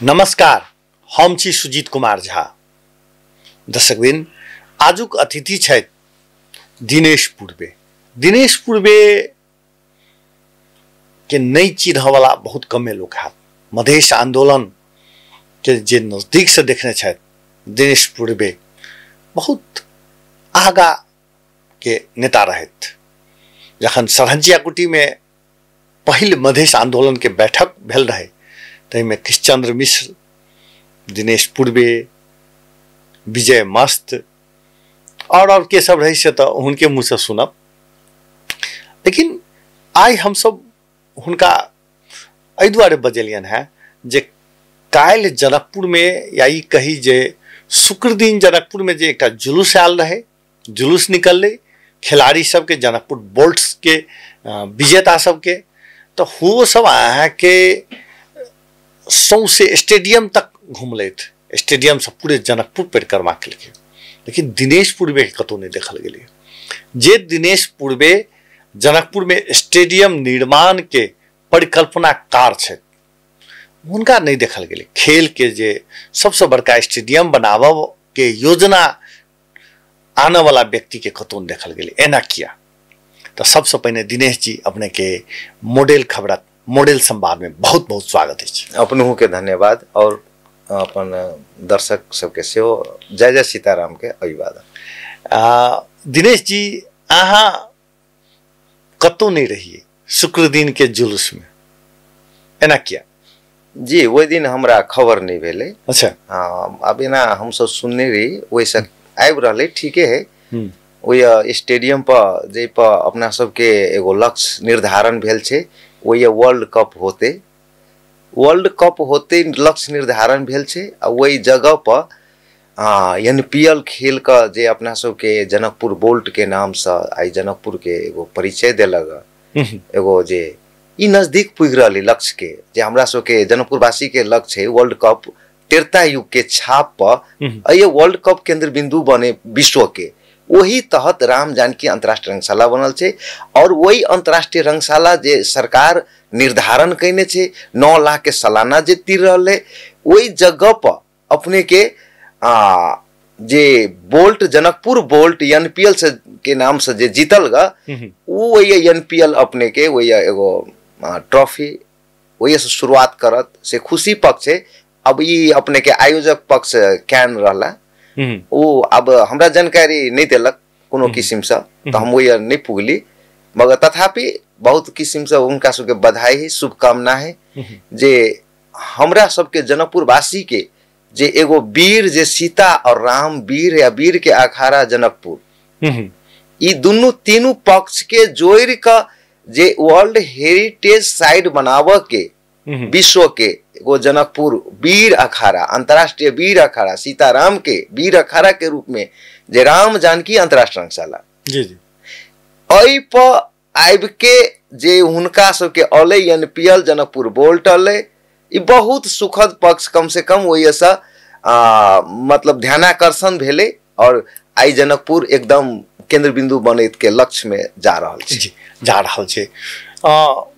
नमस्कार, हम छी सुजीत कुमार झा। दर्शकवृंद, आजुक अतिथि छथि दिनेश पूर्वे। दिनेश पूर्वे के नहि चिन्हऽवला बहुत कमे लोक हैत। मधेश आंदोलन के जे नजदीक से देखने छथि दिनेश पूर्वे बहुत आगा के नेता रहथि। जखन सरहंजिया कुटी में पहिल मधेश आंदोलन के बैठक भेल रहे ताहिमे कृष्णचंद्र मिश्र, दिनेश पूर्वे, विजय मस्त और के सब रहे से तो हुनके मुँह से सुनब। लेकिन आइ हमसब हुनका एहि दुआरे बजेलियन हैं जे काल्हि जनकपुर में या ई कही जे शुक्र दिन जनकपुर में जे एकटा जुलूस आयल रहे, जुलूस निकललै खिलाड़ी सबके, जनकपुर बोल्ट्स के विजेता सबके, तो हो सब अहाँके सौंसे स्टेडियम तक घुमलथि, स्टेडियम से पूरे जनकपुर परिक्रमा केलकै। लेकिन दिनेश पूर्वे के कतहु नहि देखल गेलै। जे दिनेश पूर्वे जनकपुर में स्टेडियम निर्माण के परिकल्पनाकार छथि हुनका नहीं देखल गेलै। खेल के जे सबसे बड़का स्टेडियम बनाबऽ के योजना आने वाला व्यक्ति के कतहु नहि देखल गेलै। एना किया? तो सबसे पहिने दिनेश जी, अपने के मॉडल खबरक मॉडल संवाद में बहुत बहुत स्वागत अछि। अपनहु के धन्यवाद और अपन दर्शक सबके सेहो जय जय सीताराम के अभिवादन। दिनेश जी, अहाँ कतहु नहीं रहिए शुक्र दिन के जुलूस में, एना किया? जी, ओहि दिन हमरा खबर नहीं भेलै। अच्छा। अब एना हमसब सुनने रही, ओहिसँ आबि रहलै, ठीके है। ओहि स्टेडियम पर जाहि पर अपना सबके एगो लक्ष्य निर्धारण भेल छै, ओहि वर्ल्ड कप होते, वर्ल्ड कप होते लक्ष्य निर्धारण भेल छै। आ ओहि जगह पर एनपीएल खेल के जे अपना सबके जनकपुर बोल्ट के नामसँ आइ जनकपुर के एगो परिचय देलक, एगो जे ई नजदीक पुगि रहलै लक्ष्य के, जे हमरा सबके जनकपुरवासी के लक्ष्य है वर्ल्ड कप त्रेता युग के छाप पर ये वर्ल्ड कप केंद्र बिंदु बने विश्व के, वही तहत राम जानकी अंतर्राष्ट्रीय रंगशाला बनल छै। और वही अंतर्राष्ट्रीय रंगशाला जे सरकार निर्धारण कयने छै 9 लाख के सालाना जे तिर रहलै, ओहि जगह पर अपने के जे बोल्ट जनकपुर बोल्ट एनपीएल से के नाम से जे जीतल ग, उ वही एनपीएल अपने के वही एगो ट्रॉफी वही से शुरुआत करत से खुशी पक्ष है। अब ई अपने के आयोजक पक्ष can रहला, ओ अब हमरा जानकारी नहीं देलक कोनो किसिम से, तो हम वही नहीं पुगली। मगर तथापि बहुत किसिम से उनका सबके बधाई है, शुभकामना है जे हमरा सबके जनकपुरवासी के जे एगो वीर जे सीता और राम वीर या वीर के अखाड़ा जनकपुर, ई दुनू तीनू पक्ष के जोड़ के जे वर्ल्ड हेरिटेज साइट बनाव के विश्व के एगो जनकपुर वीर अखाड़ा, अंतर्राष्ट्रीय वीर अखाड़ा, सीताराम के वीर अखाड़ा के रूप में जे राम जानकी अंतर्राष्ट्रीय रंगशाला जी जी एहि पर आबि के जे हुनका सबके अलै एनपीएल जनकपुर बोल्ट अलै, ई बहुत सुखद पक्ष कम से कम ओहिसँ मतलब ध्यानाकर्षण भेलै और आइ जनकपुर एकदम केंद्र बिंदु बनैत के लक्ष्य में जा रहल छै। जी, जा रहल छै।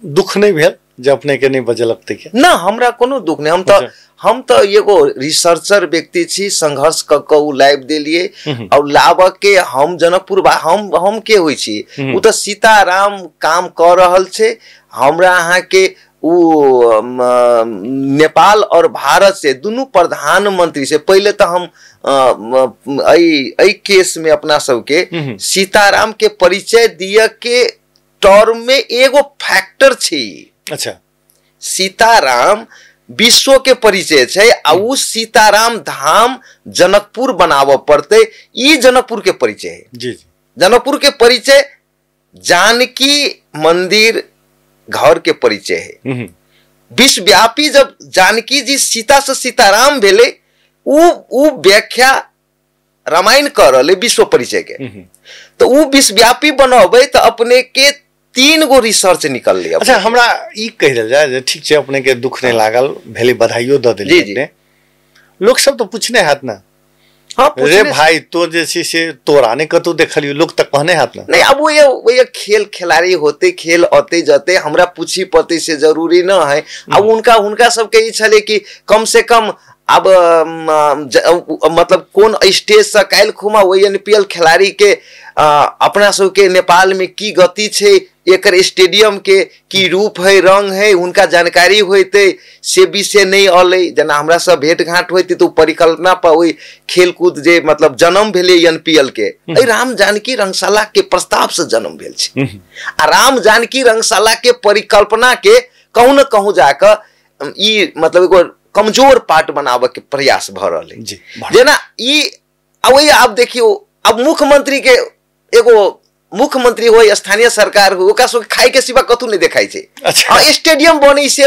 दुख नहीं भेल जे अपने के नहीं बजेलक ते? ना, हमरा कोनो दुख नहीं। हम तो एगो रिसर्चर व्यक्ति छी, संघर्ष क क उ लाइव देलिए और लाब के हम जनकपुर हम के होइ छी, उ तो सीताराम काम क रहल छै। हमरा अहाँ के उ नेपाल और भारत से दुनू प्रधानमंत्री से पहले तो हम एहि केस में अपना सबके सीताराम के परिचय दिय के टर्म में एगो फैक्टर छै। अच्छा। सीताराम विश्व के परिचय छै आ उ सीताराम धाम जनकपुर बनाबऽ पड़तै, ई जनकपुर के परिचय है। जी जी, जनकपुर के परिचय जानकी मंदिर घर के परिचय है। विश्वव्यापी जब जानकी जी सीता से सीताराम भेलै, उ व्याख्या रामायण कर रहलै विश्व परिचय के, तो उ विश्वव्यापी बनबै तो अपने के 3 गो रिसर्च निकललै। अच्छा, हमरा ई कहि देल जाय जे ठीक छै अपने के दुख नहीं लागल भेलै, बधाइयो दऽ देलियै अपने। लोक सब तो पूछने हैत ना हाँ, रे भाई तो जे छै से तोरा नहि कतौ देखलियौ, लोक तऽ कहने हैत ने। नहीं, अब वो खेल खिलाड़ी होते, खेल अते जते, हमरा पूछी पते से जरूरी न है। अब उनका हुनका सबके ई छलै कि कम से कम अब मतलब कोन स्टेज से काल्हि खुमा ओहि एनपीएल खिलाड़ी के अपना सबके नेपाल में की गति छै, एकर स्टेडियम के की रूप है, रंग है, हुनका जानकारी होते से विषय नहीं अलै। जेना हमरा सब भेंट घाट होते तो परिकल्पना पर ओहि खेलकूद जे मतलब जन्म भेलै एनपीएल के, एहि राम जानकी रंगशाला के प्रस्ताव से जन्म भेल छै। आ राम जानकी रंगशाला के परिकल्पना के कहूँ न कहूँ जाकऽ ई मतलब एगो कमजोर पार्ट बनाबऽ के प्रयास भऽ रहल है। जेना ई वही आप देखियो, अब मुख्यमंत्री के एगो मुख्यमंत्री हो, स्थानीय सरकार हो, ओकरा सबके खाय के सिवा कतौ नहीं देखाइ छै। अच्छा। स्टेडियम बनै से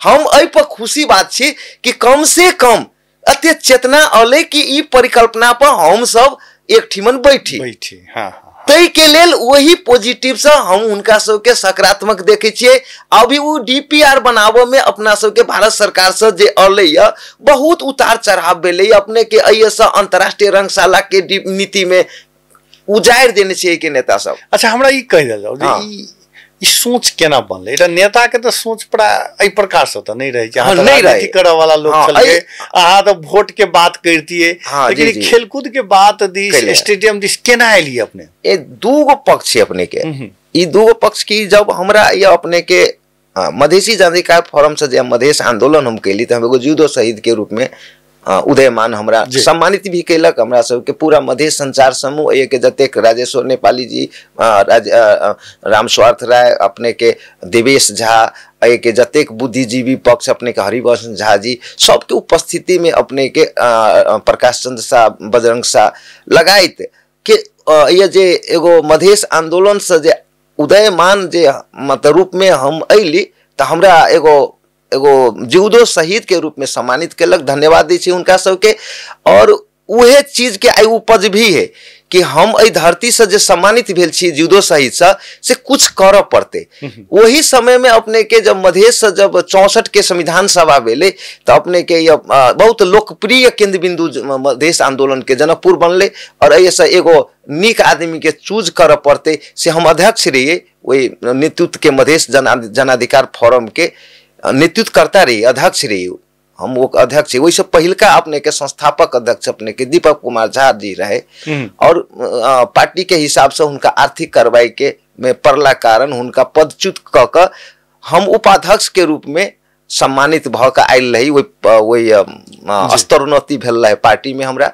हम एहि पर खुशी बात छी कि कम से कम अते चेतना अलै कि ई परिकल्पना पर हम सब एक ठिमन बैठी बैठी। हाँ, ताहि के लेल वही पॉजिटिव से हम हुनका सबके सकारात्मक देखै छियै। अभी ओ डीपीआर बनाबऽ में अपना सबके भारत सरकार से जे अलै बहुत उतार चढ़ाव भेलै। अपने के एहिसँ अंतर्राष्ट्रीय रंगशाला के नीति में उजाड़ि देने छै के नेता सब। अच्छा, हमरा ई कहि देल जाउ जे ई सोच केना बनलै? एकटा नेता के तऽ सोच पूरा एहि प्रकार से तऽ नहि रहै छै। अहाँ राजनीति करऽ वाला लोक छलियै, अहाँ तऽ वोट के बात करितियै, लेकिन खेलकूद के बात दिस, स्टेडियम दिस केना एलियै अपने? ए दूगो पक्ष छै अपने के। ई दूगो पक्ष की जब हमरा ये अपने के मधेसी जनाधिकार फोरम से जे मधेश आंदोलन हम कैली तऽ हम एगो जूडो शहीद के रूप में उदयमान हमरा सम्मानित भी कैलक। हमरा सबके पूरा मधेश संचार समूह के जतेक राजेश्वर नेपाली जी, रामस्वार्थ राय, अपने के देवेश झा, के जतेक बुद्धिजीवी पक्ष अपने के हरिवंश झा जी, सबके उपस्थिति में अपने के प्रकाश चंद्र शाह, बजरंग शाह लगायत के ये जे एगो मधेश आंदोलन से जे उदयमान जे मतलब रूप में हम अयली तऽ हमरा एगो एगो जूडो शहीद के रूप में सम्मानित केलक। धन्यवाद दै छी हुनका सबके। और उहे चीज के आई उपज भी है कि हम एहि धरती से जे सम्मानित भेल छी जूडो शहीद से कुछ करऽ पड़तै। वही समय में अपने के जब मधेश से जब 64 के संविधान सभा भेलै तऽ अपने के बहुत लोकप्रिय केंद्र बिंदु मधेश आंदोलन के जनकपुर बनलै और एहिसँ एगो नीक आदमी के चूज करऽ पड़तै से हम अध्यक्ष रहियै ओहि नेतृत्व के, मधेश जनाधिकार फोरम के नेतृत्व करता रही, अध्यक्ष रही हम, वो अध्यक्ष। वैसे पहिलका अपने के संस्थापक अध्यक्ष अपने के दीपक कुमार झा जी रहे और पार्टी के हिसाब से उनका आर्थिक कार्रवाई के में पड़ला कारण उनका पदच्युत कऽ कऽ हम उपाध्यक्ष के रूप में सम्मानित भऽ कऽ आयल रही। वही स्तरोन्नति भेल रहे पार्टी में हमरा।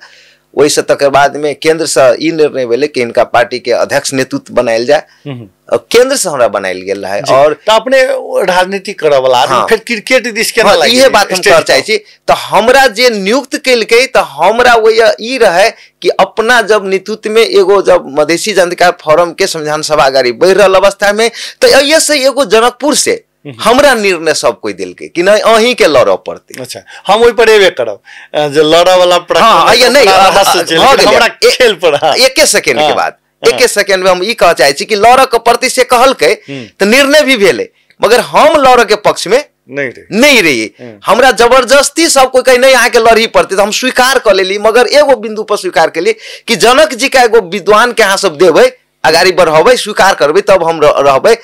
ओहिसँ तकर बाद में केंद्र से ई निर्णय भेलै कि इनका पार्टी के अध्यक्ष नेतृत्व बनायल जाय, केंद्र से हमरा बनायल गेल रहे। और अपने राजनीति करऽ वाला आदमी फेर क्रिकेट दिस केना लागि? इहे बात हम कहऽ चाहै छी। तऽ हमरा जे नियुक्त केलकै तऽ हमरा ओहि ई रहे कि अपना जब नेतृत्व में एगो जब मधेसी जनाधिकार फोरम के संविधान सभा अगाडि बढ़ि रहल अवस्था में तऽ एहिए से एगो जनकपुर से हमरा निर्णय सब कोई देलकै कि नहीं अहीं के लड़ऽ पड़तै। अच्छा, हम ओहि पर एबे करब जे लड़ऽ वाला। हाँ, नहीं हमरा खेल पर एके सेकेंड के बाद, एके सेकेंड में हम ई कहऽ चाहै छी कि लड़ऽ के प्रति से कहलकै तऽ निर्णय भी भेलै, मगर हम लड़ऽ के पक्ष में नहीं रही। हमरा जबरदस्ती सब कोई कहे नहीं अहाँके लड़ही पड़तै तऽ हम स्वीकार कऽ लेली, मगर एगो बिंदु पर स्वीकार केली कि जनक जी का एगो विद्वान के अहाँ सब देबै, अगाडि बढ़ेबै, स्वीकार करबै तब हम रहबै।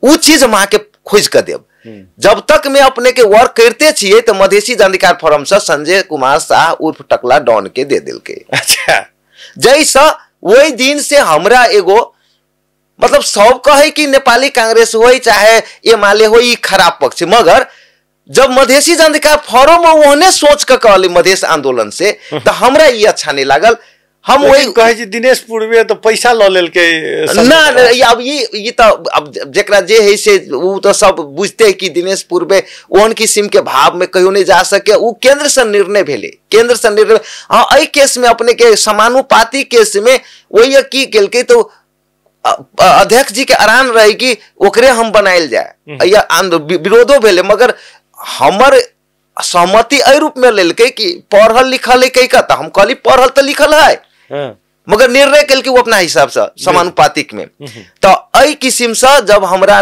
उ चीज हम अहाँके खोज कऽ देब। जब तक मैं अपने के वर्क करते छियै तऽ मधेसी जनाधिकार फोरम से संजय कुमार शाह उर्फ टकला डॉन के दे देलकै। अच्छा, जैसे वही दिन से हमरा एगो मतलब सब कहे कि नेपाली कांग्रेस हो चाहे एमाले हो ई खराब पक्ष, मगर जब मधेसी जनाधिकार फोरम ओहने सोच के कहली मधेश आंदोलन से तऽ हमरा ई अच्छा नहीं लागल। हम वही कहै छी दिनेश पूर्वे तऽ पैसा लऽ लेलकै ना। अब ई तऽ अब जेकरा जे है से उ तऽ सब बुझते कि दिनेश पूर्वे ओहन किस्म के भाव में कहियो नहीं जा सके। उ केंद्र से निर्णय भेलै, केंद्र से निर्णय। हाँ, एहि केस में अपने के समानुपाती केस में वही की केलकै तो अध्यक्ष जी के आराम रहे कि ओकरे हम बनायल जाय, या विरोधो भेलै, मगर हमर सहमति एहि रूप में लेलकै कि पढ़ल लिखल है कहि कऽ, हम कहली पढ़ल तऽ लिखल है, मगर निर्णय केलकै ओ अपना हिसाब से समानुपातिक में। तो एहि किस्म से जब हमरा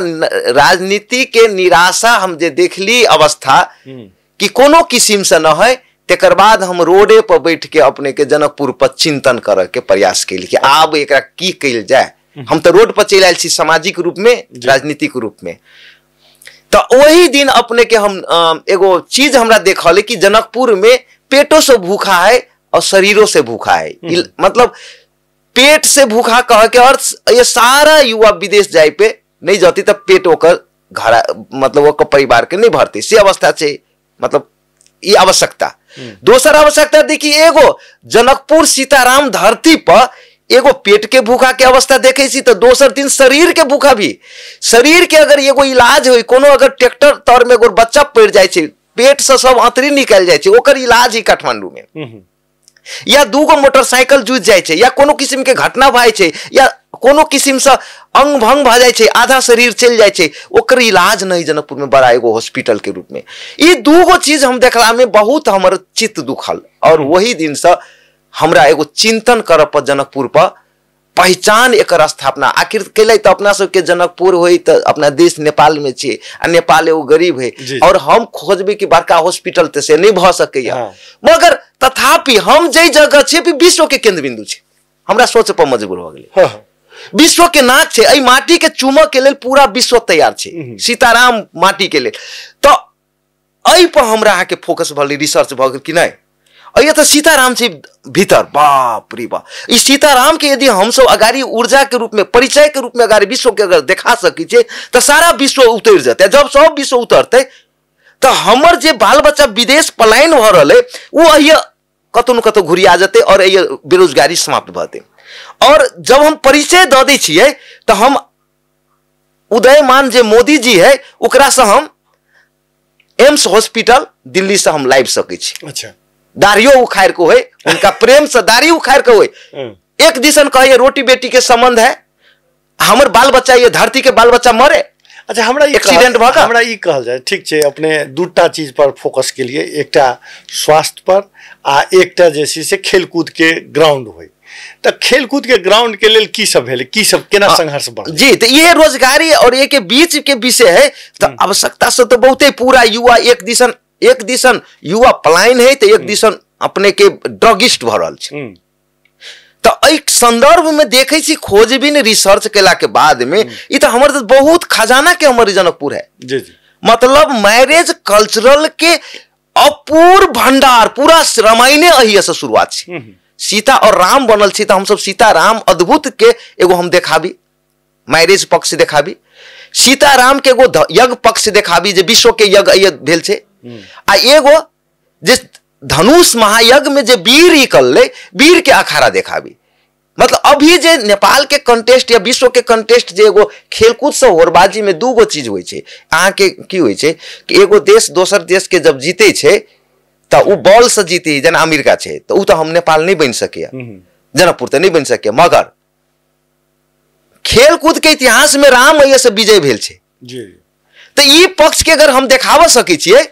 राजनीति के निराशा हम जे देखली अवस्था कि कोनो किस्म से न है, तेकर बाद हम रोडे पर बैठ के अपने के जनकपुर पर चिंतन करे के प्रयास केली कि आब एकरा की कयल जाय। हम तो रोड पर चलि आयल छी सामाजिक रूप में, राजनीतिक रूप में। तो वही दिन अपने के हम एगो चीज हमरा देखल कि जनकपुर में पेटो से भूखा है और शरीरों से भूखा है। मतलब पेट से भूखा कह के अर्थ ये सारा युवा विदेश जाए पे नहीं जाती तो पेट ओकर घर मतलब ओकर परिवार के नहीं भरती, से अवस्था छे। मतलब ये आवश्यकता। दोसर आवश्यकता देखिए एगो जनकपुर सीताराम धरती पर एगो पेट के भूखा के अवस्था देखे छी तो दोसर दिन शरीर के भूखा भी, शरीर के अगर एगो इलाज हो, कोनो अगर ट्रैक्टर तर में एगो बच्चा पड़ जाए छे, पेट से सब अंतरी निकल जाए छे, ओकर इलाज ही काठमांडू में, या दूगो मोटरसाइकिल जुट जाए छे, या कोनो किस्म के घटना भए छे, या कोनो किस्म से अंग भंग भ जाए छे, आधा शरीर चल जाए छे, ओकर इलाज नहीं जनकपुर में बड़ा एगो हॉस्पिटल के रूप में। ई दूगो चीज हम देखला में बहुत हमर चित्त दुखल और वही दिन से हमरा एगो चिंतन करऽ पर जनकपुर पर पहचान एकर स्थापना आखिर कैले। तो अपना सबके जनकपुर होई तो अपना देश नेपाल में छे आ नेपाल एगो गरीब है और हम खोजबे कि बड़का हॉस्पिटल तो से नहीं भ सकैया, मगर तथापि हम जे जगह छे विश्व के केंद्र बिंदु छे, हमरा सोच पर मजबूर हो गेलै। विश्व के नाक छे, एहि माटी के चूमऽ के लेल पूरा विश्व तैयार छे, सीताराम माटी के लेल। तो एहि पर हमरा अहाँके फोकस भऽ रिसर्च भऽ गेल कि नहीं अये तो सीताराम छै भीतर। बाप रे बाप, ई सीताराम के यदि हम सब अगाड़ी ऊर्जा के रूप में, परिचय के रूप में अगाड़ी विश्व के अगर देखा सकी छे तो सारा विश्व उतर जतै। जब सब विश्व उतरतै तो हमर जे बाल बच्चा विदेश पलायन भऽ रहल है वो अहिया कतौ न कतौ घुरिया जतै और अहिया बेरोजगारी समाप्त भऽ जेतै। और जब हम परिचय दऽ दै छियै तो हम उदयमान जे मोदी जी है ओकरा से हम एम्स हॉस्पिटल दिल्ली से हम लाबि सकै छी। अच्छा, दाढ़ियो उखाड़ के होय, उनका प्रेम से दाढ़ी उखाड़ के होय। एक दिसन कहिए रोटी बेटी के संबंध है, हमर बाल बच्चा ये धरती के बाल बच्चा मरे। अच्छा, हमरा एक्सीडेंट भऽ हमरा ई कहल जाय, ठीक छै, अपने दूटा चीज पर फोकस के लिए, एकटा स्वास्थ्य पर आ एकटा जे छै से खेलकूद के ग्राउंड होय। तऽ खेलकूद के ग्राउंड के लेल की सब भेलै, की सब केना संघर्ष बढ़ल? जी, तो ये रोजगारी और ये के बीच के विषय है तो आवश्यकता से तो बहुते पूरा युवा एक दिसन युवा पलायन है तो एक दिसन अपने के ड्रगिस्ट भऽ रहल छै। तो एहि संदर्भ में देखै छी खोजबीन रिसर्च केला के बाद में ई तो हमर बहुत खजाना के हमर जनकपुर है। जी जी, मतलब मैरिज कल्चरल के अपूर्व भंडार, पूरा रामायणे एहि से शुरुआत छै। सीता और राम बनल छी तो हमसब सीता राम अद्भुत के एगो हम देखाबी, मैरिज पक्ष देखाबी, सीता राम के एगो यज्ञ पक्ष देखाबी जे विश्व के यज्ञ भेल छै, आ एगो जे धनुष महायज्ञ में जे वीर निकललै वीर के अखाड़ा देखाबी। मतलब अभी जे नेपाल के कंटेस्ट या विश्व के कंटेस्ट जे एगो खेलकूद से होरबाजी में दूगो चीज होइ छै। अहाँके की होइ छै कि एगो देश दोसर देश के जब जीते छै तो उ बॉल से जीते, जेना अमेरिका छै तो उ तो हम नेपाल नहीं बनि सकैया, जनकपुर तो नहीं बनि सकैया, मगर खेलकूद के इतिहास में राम एहि से विजय भेल छै। जी, तो ई पक्ष के अगर हम देखाबऽ सकै छियै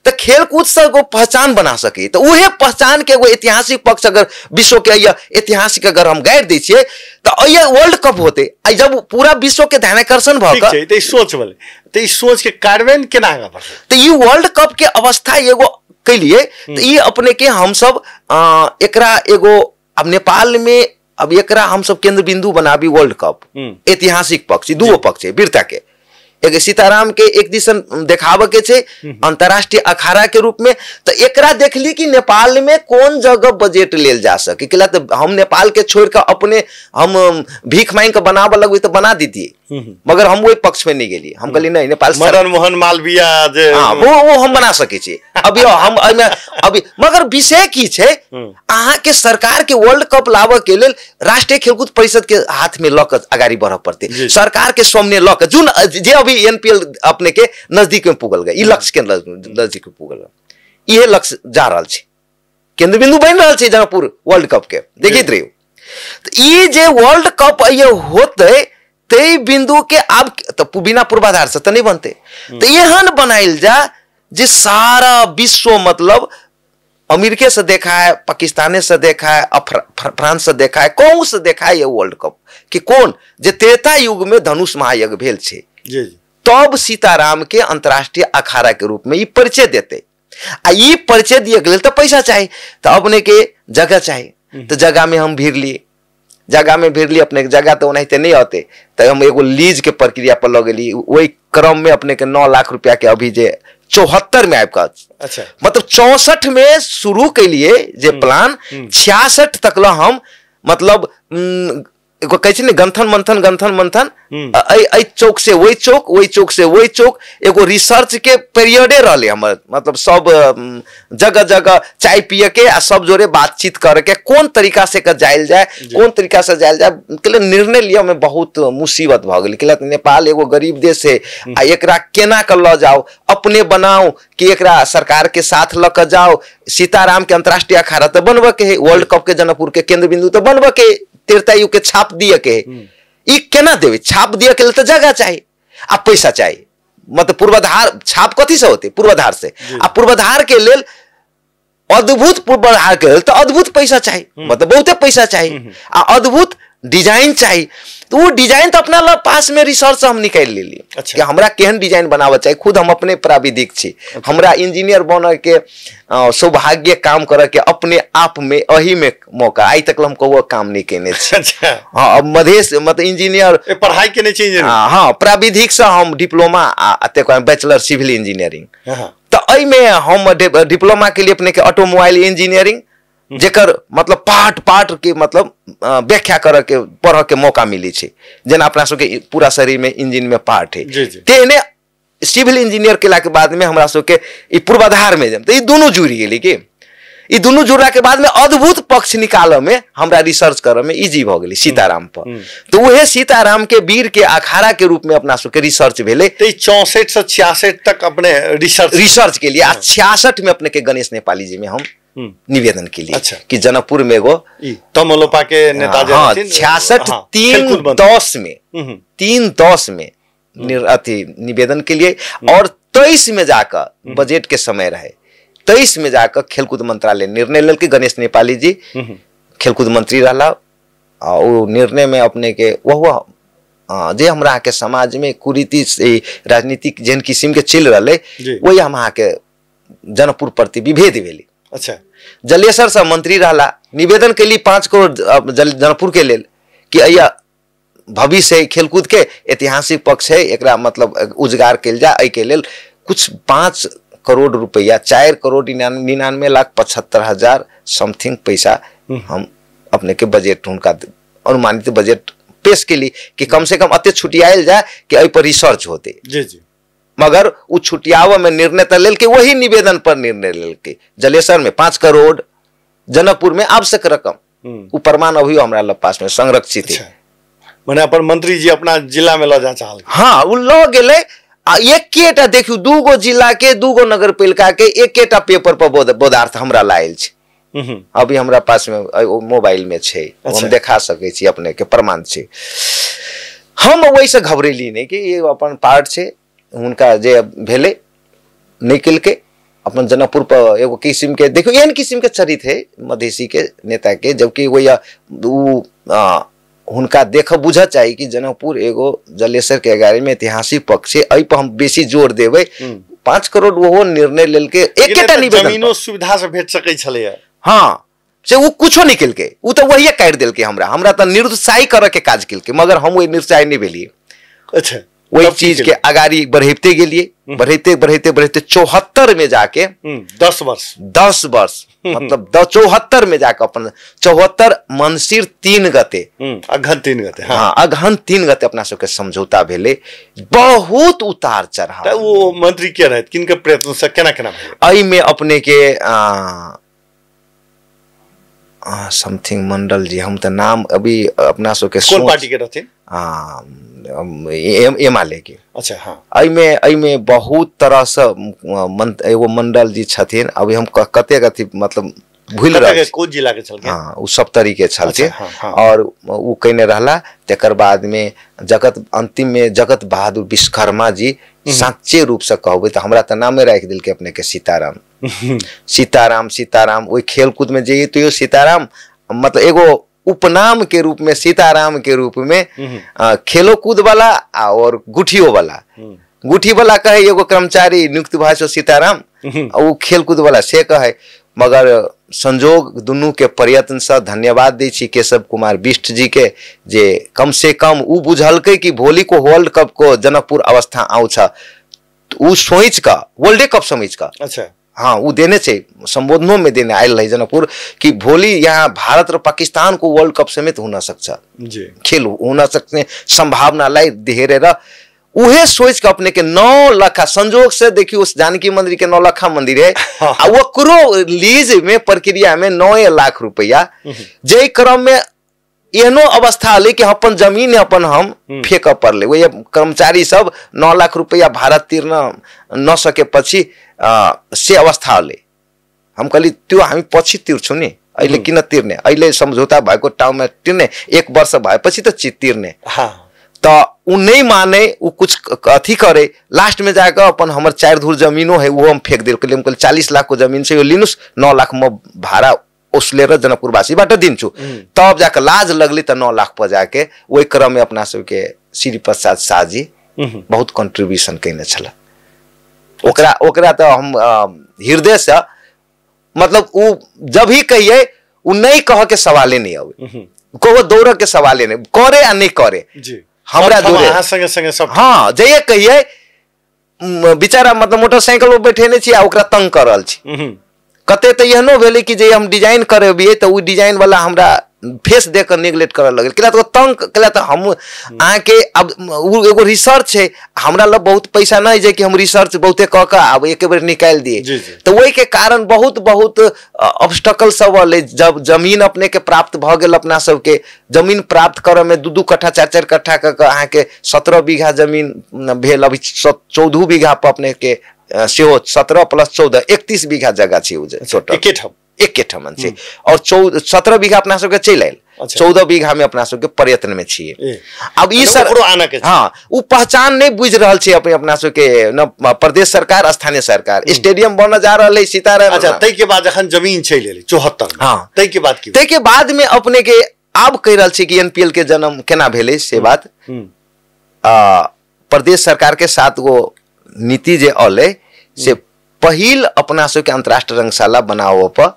तो खेलकूद से एगो पहचान बना सकी, तो उहे पहचान के एगो ऐतिहासिक पक्ष अगर विश्व के ऐतिहासिक अगर हम गाड़ि दै छियै तो अइया वर्ल्ड कप होते, आ जब पूरा विश्व के ध्यानाकर्षण भऽ के त ई सोच भेलै, त ई सोच के कार्यान्वयन केना आगाँ बढ़लै? तो ई वर्ल्ड कप के अवस्था एगो कैलिए तो ई अपने के हम सब एकरा एगो अब नेपाल में अब एकरा हम सब केंद्र बिंदु बनाबी वर्ल्ड कप ऐतिहासिक पक्ष, दूगो पक्ष है वीरता के, एक सीताराम के एक दिसन देखाबऽ के छै अंतरराष्ट्रीय अखाड़ा के रूप में। तो एकरा देखली कि नेपाल में कोन जगह बजट लेल जा सके, कैला तो हम नेपाल के छोड़ के अपने हम भीख मांग के बनाबऽ लगबै तो बना दीतिए, मगर हम ओहि पक्ष में नहीं गेलिए। हम कहलिए नहीं, नेपाल मदन मोहन मालवीय जे वो हम बना सकै छी अभी हम अभी, मगर विषय की छै अहाँ के सरकार के वर्ल्ड कप लाबऽ के लेल राष्ट्रीय खेलकूद परिषद के हाथ में लऽ के अगाड़ी बढ़ऽ पड़तै, सरकार के सामने लऽ के जुन जे अभी एनपीएल अपने के नजदीक में पुगल गए, ई लक्ष्य के नजदीक में पुगल, इहे लक्ष्य जा रहल छै, केंद्र बिंदु बनि रहल छै जनकपुर वर्ल्ड कप के, देखैत रहियौ। तऽ ई जे वर्ल्ड कप ये होतै तै बिंदु के आब तऽ बिना पूर्वाधार से तऽ नहि बनतै, तऽ एहन बनायल जा जे सारा विश्व मतलब अमेरिके से देखा है, पाकिस्ताने से देखा है, फ्रांस से देखा है, कहूँ से देखा है ये वर्ल्ड कप कि कौन जे त्रेता युग में धनुष महायज्ञ भेल छै, तब सीताराम के अंतरराष्ट्रीय अखाड़ा के रूप में ई परिचय देते। आ ई परिचय दिए के लेल तो पैसा चाही, तो अपने के जगह चाही, तो जगह में हम भिड़ली, जगह में भिड़ली अपने के जगह तो ओनाहिते नहीं होते, तो हम एगो लीज के प्रक्रिया पर लग गेली। वही क्रम में अपने के 9 लाख रुपया के अभी जे 74 में आबि कऽ, अच्छा, मतलब 64 में शुरू केलिए जे प्लान, 66 तक ल हम मतलब एगो कहै छै ने गंथन मंथन गंथन मंथन, एहि चौक से ओहि चौक, ओहि चौक से ओहि चौक, एगो रिसर्च के पीरियडे रहले हमर, मतलब सब जगह जगह चाय पिए के आ सब जोरे बातचीत करे के कोन तरीका से के जायल जाए, कोन तरीका से जायल जाए के लिए निर्णय लिअ में बहुत मुसीबत भऽ गेल। किया नेपाल एगो गरीब देश है आ एकरा केना के लऽ जाओ, अपने बनाओ कि एकरा सरकार के साथ लऽ के जाओ। सीताराम के अंतर्राष्ट्रीय अखाड़ा तो बनबऽ के है, वर्ल्ड कप के जनकपुर के केंद्र बिंदु तो बनबऽ के, त्रेतायुग के छाप दिए के, ई केना देवे? छाप दिए के लिए तो जगह चाहिए आ पैसा चाहिए, मतलब पूर्वाधार। छाप कथी से होते? पूर्वाधार से। आ पूर्वाधार के लेल अद्भुत, पूर्वाधार के लेल तो अद्भुत पैसा चाहिए, मतलब बहुते पैसा चाहिए आ अद्भुत डिजाइन चाहिए। तो वो डिजाइन तो अपना ल पास में रिसर्च हम निकालि लेली। अच्छा। कि हमरा केहन डिजाइन बनाबऽ चाही, खुद हम अपने प्राविधिक छी। अच्छा। हमरा इंजीनियर बनऽ के सौभाग्य काम करऽ के अपने आप में एही में मौका, आइ तक हम कहियो काम नहीं केने छी। अच्छा। हाँ, अब मधेश मतलब इंजीनियर पढ़ाई केने छी इंजीनियर? हाँ, प्राविधिक से हम डिप्लोमा आ तकर बाद बैचलर सिविल इंजीनियरिंग। तो एहिमे हम डिप्लोमा के लिए अपने के ऑटोमोबाइल इंजीनियरिंग जेकर मतलब पार्ट पार्ट के मतलब व्याख्या करऽ के पढ़ऽ के मौका मिलै छै, जेना अपना सबके पूरा शरीर में इंजन में पार्ट है, तेहने सिविल इंजीनियर केला के बाद में हमरा सबके ई पूर्वाधार में तो ई दुनू जुड़ि गेलै कि ई दुनू जुड़ला के बाद में अद्भुत पक्ष निकालऽ में हमरा रिसर्च करऽ में इजी भऽ गेलै सीताराम पर। तो उहे सीताराम के वीर के अखाड़ा के रूप में अपना सबके रिसर्च भेलै। तो 64 से 66 तक अपने रिसर्च के लिए आ 66 में अपने के गणेश नेपाली जी में हम निवेदन के लिए। अच्छा। कि जनकपुर में एगो तमलोपा के नेता हाँ, 66 3/10 में 3/10 में अथी निवेदन के लिए और 23 में जाकर बजट के समय रहे, 23 में जाकर खेलकूद मंत्रालय निर्णय लेलकै। गणेश नेपाली जी खेलकूद मंत्री रहला आ ओ निर्णय में अपने के वह जे हमरा के समाज में कुरीति राजनीतिक जेहन किस्म के चलि रहलै वही हम अहाँके जनकपुर प्रति विभेद भेलै। अच्छा। जलेसर सब मंत्री रहला, निवेदन के लिए 5 करोड़ जनकपुर के लेल कि अया भविष्य है खेलकूद के ऐतिहासिक पक्ष है, एकरा मतलब उजगार कयल जाए, एहि के लेल कुछ 5 करोड़ रुपया 4 करोड़ 99,75,000 समथिंग पैसा हम अपने के बजट हुनका अनुमानित बजट पेश के लिए कि कम से कम अते छुटियायल जाए कि एहि पर रिसर्च होते। जी जी। मगर उ छुटियाव में निर्णय तो लेलकै, वही निवेदन पर निर्णय लेलकै। जलेसर में 5 करोड़, जनकपुर में आवश्यक रकम, उ प्रमाण अभी हमरा लग पास में संरक्षित है। माने अपन मंत्री जी अपना जिला में ल जा चाहल। हाँ, उ ल गेलै आ एकेटा देखियौ 2 गो जिला के 2 गो नगरपालिका के एकेटा पेपर पर बोधार्थ हमरा लायल छै। अभी हमरा पास में मोबाइल में छै। अच्छा। हम देखा सकै छी अपने के प्रमाण छै। हम ओहिसँ घबरेली नहि कि ये अपन पार्ट छै, हुनका जे भेलै नहि केलकै। अपन जनकपुर पर एगो किस्म के देखियौ एहन किस्म के चरित्र है मधेसी के नेता के, जबकि वही उ हुनका देख बुझ चाही कि जनकपुर एगो जलेसर के अगाड़ी में ऐतिहासिक पक्ष है, एहि पर हम बेसी जोर देबै। 5 करोड़ ओहो निर्णय लेलकै एकेटा निवेदन। जमीनो सुविधा से भेट सकै छलैया। हाँ, से उ कुछो नहीं केलकै, उ तऽ वही काटि देलकै हमरा, हमरा तऽ निरुत्साही करऽ के काज केलकै, मगर हम ओहि निरुत्साही नहि भेलियै। अच्छा। वही चीज के अगाड़ी बढ़ेते गेलिए, बढ़ेते बढ़ेते बढ़ेते 74 में जाके 10 वर्ष 10 वर्ष मतलब 74 में जाके अपन 74 मंसिर 3 गते अगहन 3 गते, हाँ अगहन 3 गते अपना सबके समझौता भेलै। बहुत उतार चढ़ाव। वो मंत्री के रहत, किनके प्रयत्न से केना केना भेलै? एहिमे अपने के समथिंग मंडल जी, हम तऽ नाम अभी अपना सबके कोन पार्टी के रहथिन? एमाले के। अच्छा, हाँ। एहिमे बहुत तरह से एगो मंडल जी छथिन, अभी हम कतेक अथी मतलब भूल रहल छी। कोन जिला के छलखिन? हाँ, उ सप्तरी के छलखिन। अच्छा, हाँ, हाँ। और उ कयने रहला। तकर बाद में जगत अंतिम में जगत बहादुर विश्वकर्मा जी साच्चे रूप से कहबै तऽ हमरा तऽ नामे राखि देलकै अपने के सीताराम। सीताराम सीताराम ओहि खेलकूद में जइयै तैयो सीताराम, मतलब एगो उपनाम के रूप में सीताराम के रूप में खेलो कूद वाला और गुठियो वाला, गुठी वाला कहे एगो कर्मचारी नियुक्त भाई सीताराम, ओ खेलकूद वाला से कहै। मगर संजोग दुनू के प्रयत्न से धन्यवाद दै छी केशव कुमार बिष्ट जी के, जे कम से कम उ बुझलकै कि भोली को वर्ल्ड कप को जनकपुर अवस्था आउँछ, उ सोच का वर्ल्डे कप समझ का। अच्छा हाँ, उ देने छै संबोधनों में देने आयल रहे जनकपुर कि भोली यहाँ भारत र पाकिस्तान को वर्ल्ड कप समेत हुन सक्छ जी, खेल हुन सक्ने सम्भावनालाई हेरेर उहे सोच के अपने के 9 लाख संजोग से देखियो उस जानकी मंदिर के 9 लाख मंदिर है आ ओकरो लीज में प्रक्रिया में 9 लाख रुपया, जे क्रम में एहनो अवस्था अलै कि अपन जमीन अपन हम फेंक पड़ले। वही कर्मचारी सब 9 लाख रुपया भारत तिर्न न सकेपछि से अवस्था अलै। हम कहली त्यो हामी पछि तिर्छौँ नि, अहिले किन तिर्ने, अहिले सम्झौता भएको ठाउँमा तिर्ने, 1 वर्ष भएपछि त तिर्ने। त उ नहीं माने, उ कुछ अथी करे, लास्ट में जाकर अपन हमर 4 धुर जमीनो है वो हम फेंक दिल। हम कहली 40 लाख को जमीन से यो लिनुस, 9 लाख म भाड़ा उसलेर जनकपुरवासीबाट दिन्छु। तब जाकर लाज लगली त 9 लाख पर जाके ओहि क्रम में अपना सबके श्री प्रसाद शाहजी बहुत कंट्रीब्यूशन कयने छला। ओकरा ओकरा त हम हृदय से मतलब उ जब ही कहिए उ नहीं कह के सवाले नहीं आवे, कहो दौड़ के सवाले नहीं करे आ नहीं करे जी, हमरा दूरे संगे संगे सब। हाँ, जे कहिए बेचारा मतलब मोटरसाइकिल पर बैठेने छी आ ओकरा तंग कर रहल छी। कते तऽ एहनो भेलै कि जे हम डिजाइन करेबियै तऽ ओ डिजाइन वाला हमरा फेस दे कऽ नेगलेक्ट करऽ लगल, किया तऽ तंग केला। तऽ हम अहाँके अब ओ एगो रिसर्च है, हमरा लग बहुत पैसा नहीं जे कि हम रिसर्च बहुते कऽ कऽ आब एक बेर निकालि दिए, तऽ ओहिके कारण बहुत बहुत ऑब्स्टकल सब अलै। जब जमीन अपने के प्राप्त भऽ गेल, अपना सबके जमीन प्राप्त करऽ में 2-2 कट्ठा 4-4 कट्ठा कऽ कऽ अहाँके 17 बीघा जमीन भेल। अभी 14 बीघा पर अपने के सेहो 17 + 14 31 बीघा जगह छै ओ टोटल एके ठाम छै। और 17 बीघा अपना सबके चलि आयल, 14 बीघा में अपना सबके प्रयत्न में छियै। अब ई सर हाँ ओ पहचान नहीं बुझि रहल छै अपने अपना सबके, न प्रदेश सरकार स्थानीय सरकार। स्टेडियम बनऽ जा रहल है सीताराम। अच्छा, ताहि के बाद जखन जमीन चलि एलै 74, हाँ ताहि के बाद की, ताहि के बाद में अपने के आब कहि रहल छै कि एनपीएल के जन्म केना भेलै से बात। प्रदेश सरकार के 7 गो नीति जे अलै से पहिल अपना सबके अंतर्राष्ट्रीय रंगशाला बनाबऽ पर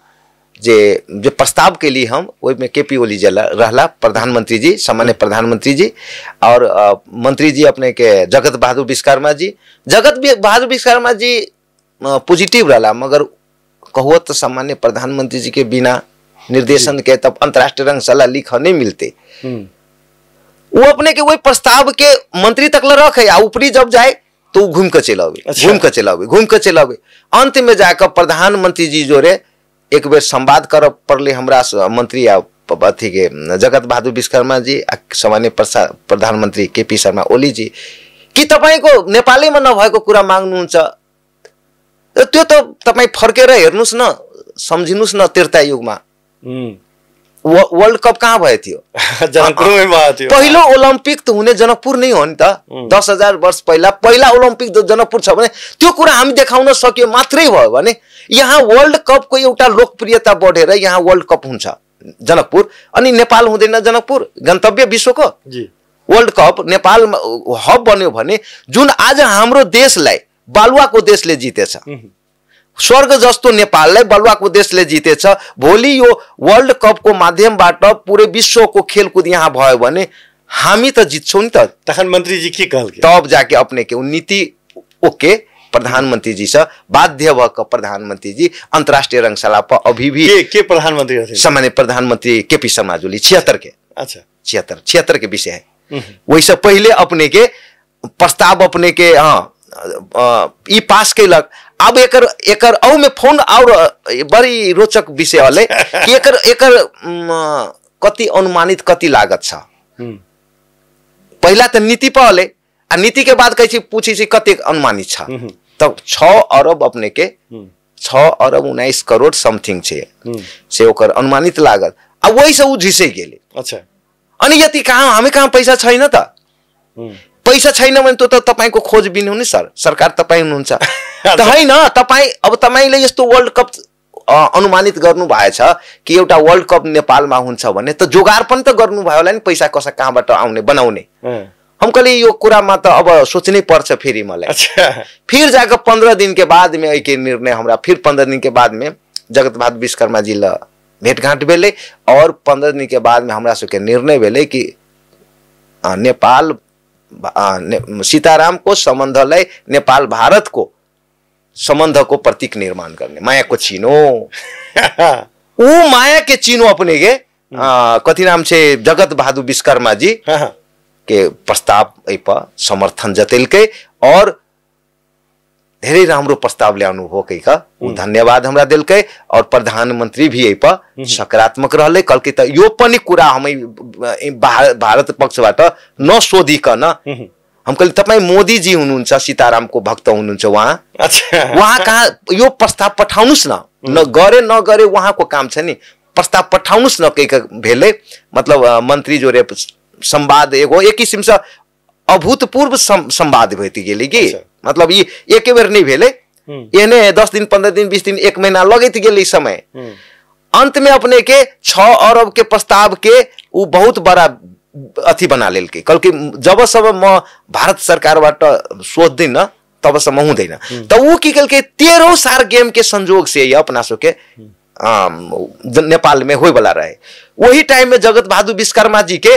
जे जे प्रस्ताव के लिए हम ओहिमे के पी ओली जी रहला प्रधानमंत्री जी, सामान्य प्रधानमंत्री जी, और मंत्री जी अपने के जगत बहादुर विश्वकर्मा जी। जगत बहादुर विश्वकर्मा जी पॉजिटिव रहला, मगर कहो तो सामान्य प्रधानमंत्री जी के बिना निर्देशन के तब अंतर्राष्ट्रीय रंगशाला लिख नहीं मिलते। वो अपने के वही प्रस्ताव के मंत्री तक ल रखे आ ऊपरी जब जाए तो घूम के चल आवे, घूम के चल आवे, घूम के चल आवे। अंत में जाकर प्रधानमंत्री जी जोरे एक बेर संवाद कर पड़ले हमरा मंत्री आ अथी के जगत बहादुर विश्वकर्मा जी आ सामान्य प्रधानमंत्री के पी शर्मा ओली जी कि तपाईँको नेपालैमा नभएको कुरा माग्नुहुन्छ, त्यो त तपाईँ फर्केर हेर्नुहोस् न, सम्झिनुहोस् न त्रेता युगमा वर्ल्ड कप कहाँ भएको थियो? जनकपुरमै भएको थियो। पहिलो ओलम्पिक त हुने जनकपुर नै हो नि त। 10,000 वर्ष पहिला पहिला ओलम्पिक जनकपुर छ भने त्यो कुरा हामी देखाउन सकियो मात्रै भयो भने यहाँ वर्ल्ड कपको एउटा लोकप्रियता बढेर यहाँ वर्ल्ड कप हुन्छ जनकपुर, अनि नेपाल हुँदैन जनकपुर गन्तव्य विश्वको जी। वर्ल्ड कप नेपालमा हब बन्यो भने जुन आज हाम्रो देशलाई बालुवाको देशले जितेछ, स्वर्ग जस्तो नेपाललाई बलुवाको देशले जितेछ, भोलि यो वर्ल्ड कपको माध्यमबाट पुरै विश्वको खेलकुद यहाँ भयो भने हामी त जित्छौँ नि त। तखन मन्त्रीजी के कहलकै? तब जाके अपने के नीति ओके प्रधानमंत्री जी से बाध्य भऽ प्रधानमंत्री जी अंतर्राष्ट्रीय रंगशाला पर अभी भी के प्रधानमंत्री रहथिन? सामान्य प्रधानमंत्री के पी शर्मा ओली 76 के। अच्छा, 76 के विषय है। वैसे पहले अपने के प्रस्ताव अपने के हाँ ई पास कैलक। अब एकर एकर औ में फोन और बड़ी रोचक विषय हले कि एकर एकर कति अनुमानित कति लागत छ। पहिला त नीति पर हले आ नीति के बाद कहै छी पूछै छी कतेक अनुमानित छ, तब 6 अरब अपने के 6 अरब 19 करोड़ समथिंग छै से ओकर अनुमानित लागत। आ वही से उ झिसै गेलै। अच्छा, अनि यति कहाँ हामी कहाँ पैसा छैन त? पैसा छैन भने त्यो त तपाईँको खोजबिन हो नि सर, सरकार तपाईँ हुनुहुन्छ त होइन। तपाईँ अब तपाईँले यस्तो वर्ल्ड कप अनुमानित गर्नु भएछ कि एउटा वर्ल्ड कप नेपालमा हुन्छ भने त जोगार पनि त गर्नुभयो होला नि, पैसा कसै कहाँबाट आउने बनाउने। हम कहली यो कुरामा त अब सोच्नै पर्छ फेरि मलाई। अच्छा। फिर जाके 15 दिन के बाद में एहिके निर्णय हमरा फिर 15 दिन के बाद में जगत बहादुर विश्वकर्मा जी ल भेटघाट भेलै और 15 दिन के बाद में हमरा सबके निर्णय भेलै कि नेपाल सीताराम को सम्बन्धलाई नेपाल भारत को सम्बन्ध को प्रतीक निर्माण गर्ने माया को चिनो। ऊ माया के चिनो अपने के कथी नाम छे जगत बहादुर विश्वकर्मा जी के प्रस्ताव एहि पर समर्थन जतेलकै और धेरै राम्रो प्रस्ताव ल्याउनु हो कहिक ऊ धन्यवाद हमरा देलकै और प्रधानमन्त्री भी एहि पर सकारात्मक रहलै। कहलकै त यो पनि कुरा हम भारत पक्षबाट नसोधिकन हम कहली तपाईँ मोदीजी हुनुहुन्छ, सीतारामको भक्त हुनुहुन्छ उहाँ। अच्छा। उहाँ कहाँ यो प्रस्ताव पठाउनुस् न, न गरे नगरे उहाँको काम छ नि, प्रस्ताव पठाउनुस् न कहिक भेलै। मतलब मन्त्री जोरे संवाद एगो एक किसिमसँ अभूतपूर्व संवाद भइति गेलै कि मतलब ई एके बेर नहीं भेलै, एहने 10 दिन 15 दिन 20 दिन 1 महीना लगैत गेलै समय। अंत में अपने के 6 अरब के प्रस्ताव के ऊ बहुत बड़ा अथी बना लेलकै। कहलकै जबसम्म म भारत सरकारबाट सोध्दैन तबसम्म हुँदैन। त ऊ की केलकै 13 सार गेम के संजोग से अपना सबके नेपाल में होइवला रहे। वही टाइम में जगत बहादुर विश्वकर्मा जी के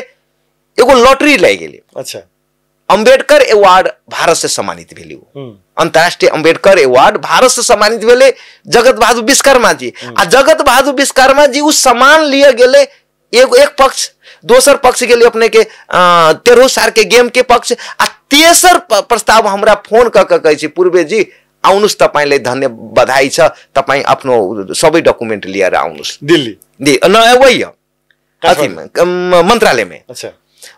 एगो लॉटरी लागि गेलै। अच्छा। अम्बेडकर अवार्ड भारत से सम्मानित भेलै। अंतर्राष्ट्रीय अम्बेडकर अवार्ड भारत से सम्मानित भेलै जगत बहादुर विश्वकर्मा जी। आ जगत बहादुर विश्वकर्मा जी उ सम्मान लिए गेलै एगो एक पक्ष, दोसर पक्ष गेलै अपने के 13 सार के गेम के पक्ष आ तेसर प्रस्ताव हमरा फोन क के कहै छै पूर्वे जी आउनुस् तपाईलाई धन्य बधाई छ, तपाई आफ्नो सबै डकुमेन्ट लिएर आउनुस् दिल्ली न वही अथीमा मन्त्रालय में। अच्छा।